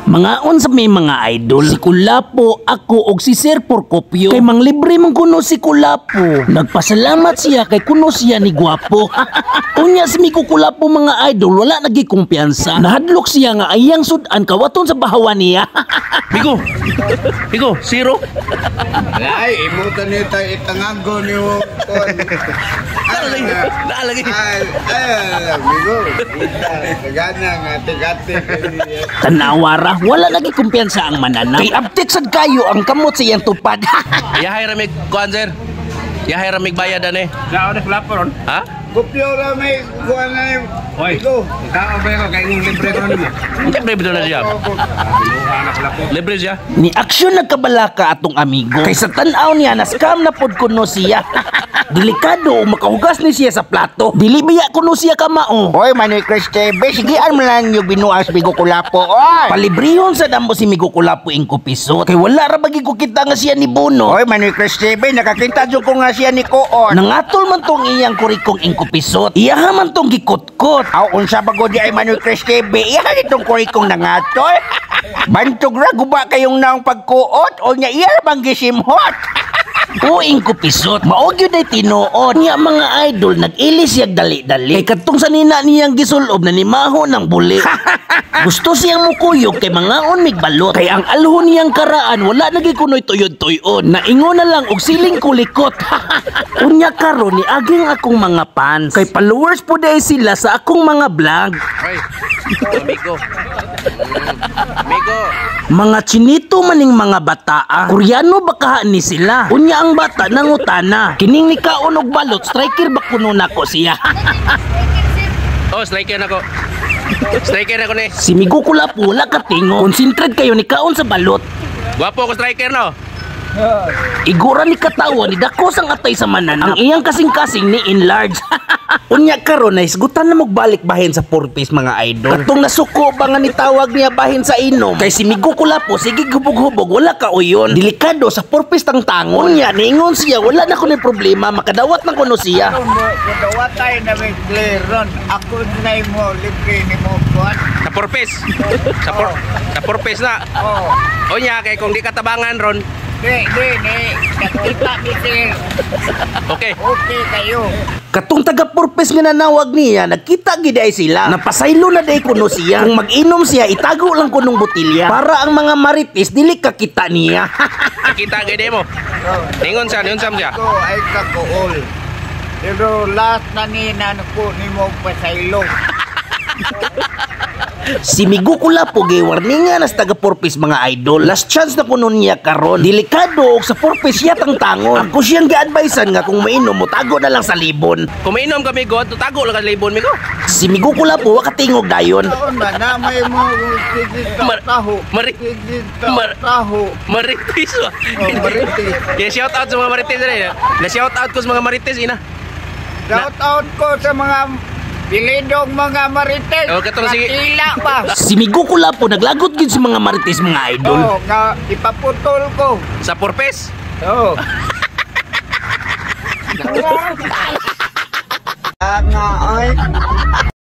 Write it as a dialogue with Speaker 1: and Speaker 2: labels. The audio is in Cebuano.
Speaker 1: Mangaon sa may mga idol. Si Kulapo, ako og si Sir Porcopio. Kay manglibre man kuno si Kulapo. Nagpasalamat siya kay kuno siya ni Gwapo. Unya si Miko Kulapo, mga idol, wala nagi kumpiyansa. Nahadlok siya nga ayang sudan kawaton sa bahawan niya.
Speaker 2: Bigo. Bigo, zero.
Speaker 3: Ay, imo ta ni tayo itangago ni mo.
Speaker 2: Naalagi. Naalagi.
Speaker 3: Ay, ay, amigo. Sagana nga tigati.
Speaker 1: Tanawara, wala lagi kumpiyansa ang mananap. Kay abtik sad kayo ang kamot sa iyang tupad.
Speaker 2: Yahay ramig kuan, sir. Yahay ramig bayad ane.
Speaker 4: Sao na sila ron?
Speaker 2: Ha?
Speaker 3: Kopyo ra may kuan na ni.
Speaker 4: Oy.
Speaker 3: Bigo.
Speaker 4: Tao ba ko kay yung libre ko nimo?
Speaker 2: Libre bitaw na siya.
Speaker 4: Biluhan na sila po.
Speaker 2: Libre siya.
Speaker 1: Ni aksyon nagkabalaka atong amigo. Kay sa tan-aw niya na scam na pod kuno siya. Delikado o makahugas ni siya sa plato. Dili biya kuno siya kamao.
Speaker 5: Hoy, Manoy Chris TV, sigian mo lang yung binuas Bigo Kulapo, oy!
Speaker 1: Palibrihon sa dambo si Migo Kulapo ing kupisot. Kay wala ra bagi ko kita nga siya ni Bono.
Speaker 5: Hoy, Manoy Chris TV, nakakita dyan ko nga siya ni Koon.
Speaker 1: Nangatol man tong iyang kurikong ing kupisot. Iyaha man tong gikutkot.
Speaker 5: Aw, unsa ba gud ay Manoy Chris TV? Iya nitong kurikong nangatol. Bantog ra guba kayong naong pagkuot o nya iya ra bang gisimhot.
Speaker 1: O ing kupisot. Mao gyud ay tinuod. Nya mga idol, nag-ilis siyag dali-dali. Kay kadtong sa nina niyang gisulob na nimaho ng buli. Gusto siyang mukuyog kay mangaon migbalot. Kay ang alhon niyang karaan wala nagi kunoy tuyod-tuyon. Naingon na lang og siling kulikot. Unya karon ni aging akong mga fans. Kay followers po dahil sila sa akong mga vlog.
Speaker 2: Hoy. Amigo. Amigo.
Speaker 1: Mga chinito maning mga bataa. Koreano ba kaha ni sila? Unya ang bata nangutana. Kining ni kaon og balot, striker ba kuno nako siya?
Speaker 2: Oh, striker nako. Striker nako ni.
Speaker 1: Si Migo Kulapo wala katingo. Concentrate kayo ni kaon sa balot.
Speaker 2: Gwapo ko striker, no?
Speaker 1: Igura ni katawa ni dako sang atay sa mananap. Ang iyang kasing-kasing ni enlarge. Unya karon na isgutan na mogbalik bahin sa purpose, mga idol. Katong nasuko ba nga ni tawag niya bahin sa inom. Kay si Migo Kulapo sige hubog-hubog wala ka uyon. Delikado sa purpose tang tangon. Unya niingon siya wala na kuno problema, makadawat na kuno siya.
Speaker 3: Ano mo kudawatay na may clear ron. Ako na mo libre ni mo kuan.
Speaker 2: Sa purpose. Sa purpose na.
Speaker 3: Oh.
Speaker 2: Unya kay kung di ka tabangan ron.
Speaker 3: Di, di, di. Nakita ni sir.
Speaker 2: Okay.
Speaker 3: Okay kayo.
Speaker 1: Katong taga purpose nga nanawag niya, nagkita gid ay sila. Napasaylo na day kuno siya. Kung mag-inom siya, itago lang kunong botilya para ang mga marites dili kakita niya.
Speaker 2: Nakita gid mo. Ningon siya, ningon siya.
Speaker 3: Ko ay kakuol. Pero last na ni ko ni mo pasaylo.
Speaker 1: Si Migo Kulapo gi warningan as taga purpose, mga idol. Last chance na kuno niya karon. Delikado og sa purpose siya tangtangon. Ako siyang gi-advisean nga kung mainom mo tago na lang sa libon.
Speaker 2: Kung mainom kami go, tago lang ka libon mi ko.
Speaker 1: Si Migo Kulapo wa katingog dayon.
Speaker 3: Taon na na may mo taho. Taho.
Speaker 2: Marites ba?
Speaker 3: Oh, marites.
Speaker 2: Yeah, shout out sa mga marites rin. Na shout out ko sa mga marites ina.
Speaker 3: Shout out ko sa mga pilidong mga marites.
Speaker 2: Oh, katong sige.
Speaker 3: Nakila ba?
Speaker 1: Si Migo Kulapo naglagot gid sa mga marites, mga idol.
Speaker 3: Oh, nga ipaputol ko.
Speaker 2: Sa purpose.
Speaker 3: Oh. Nga ay.